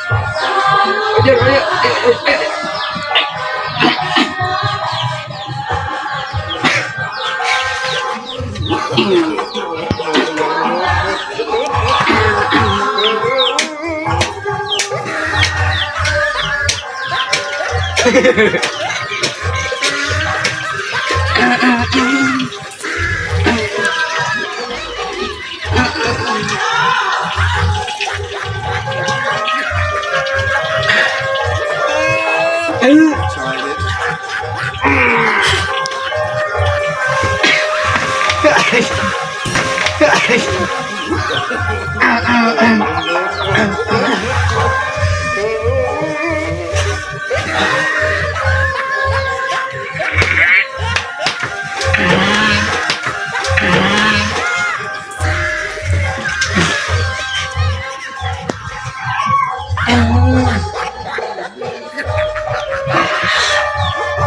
Ayo, ayo, ayo, ayo. Tried it.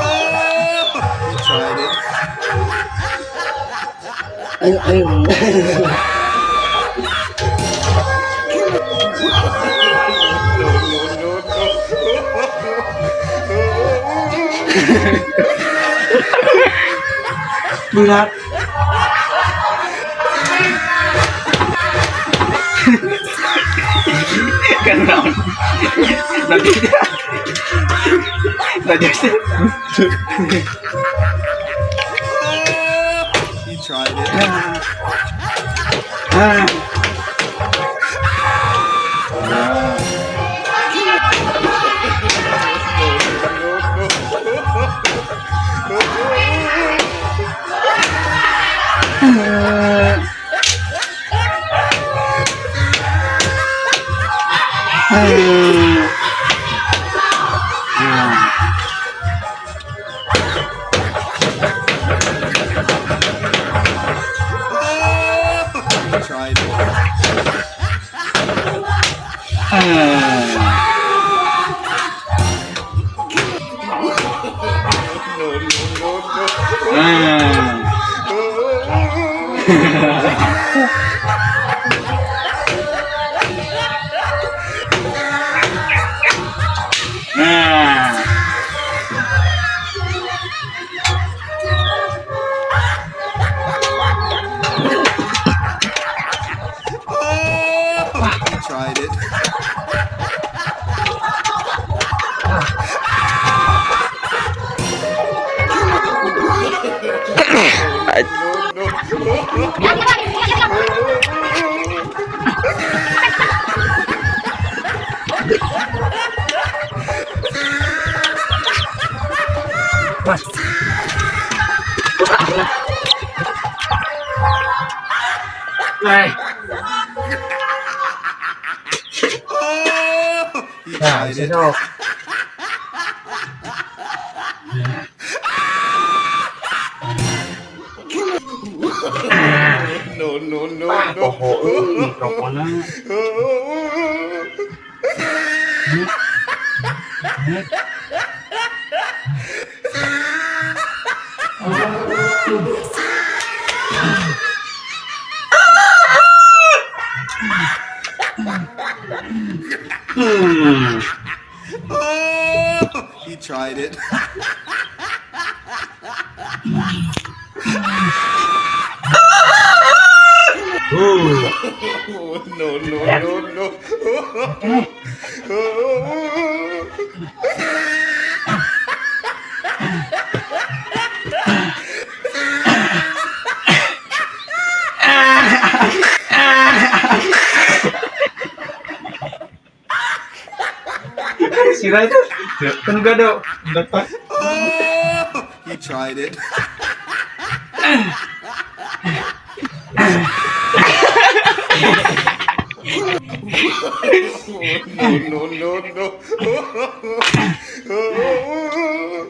You tried it. Ayo, ayo. No, no, no. Berat. Kan naon. Nanti. Nanti. You tried it. Ah. You tried it. Ah. No, no, no, no. Ah. Nah. You tried it. No, no. Mas. Này. You Nah, tried bisa it. dong. No, no, no, Ah, no. poho euy, rokona. Hmm. You tried it. No, no, no, no. Sira itu. Kan gak ada. Dapat. You tried it. No, no, no, no.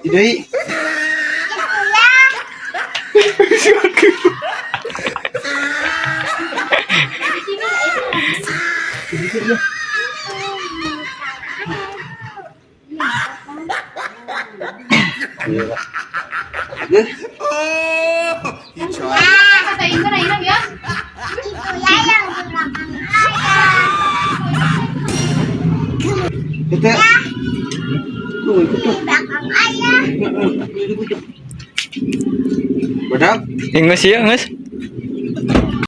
Jadi. You tried it. Itu ya yang di belakang ayah. Kita. Tuh, ikut tuh. Belakang ayah. Badak. Geus ieu geus.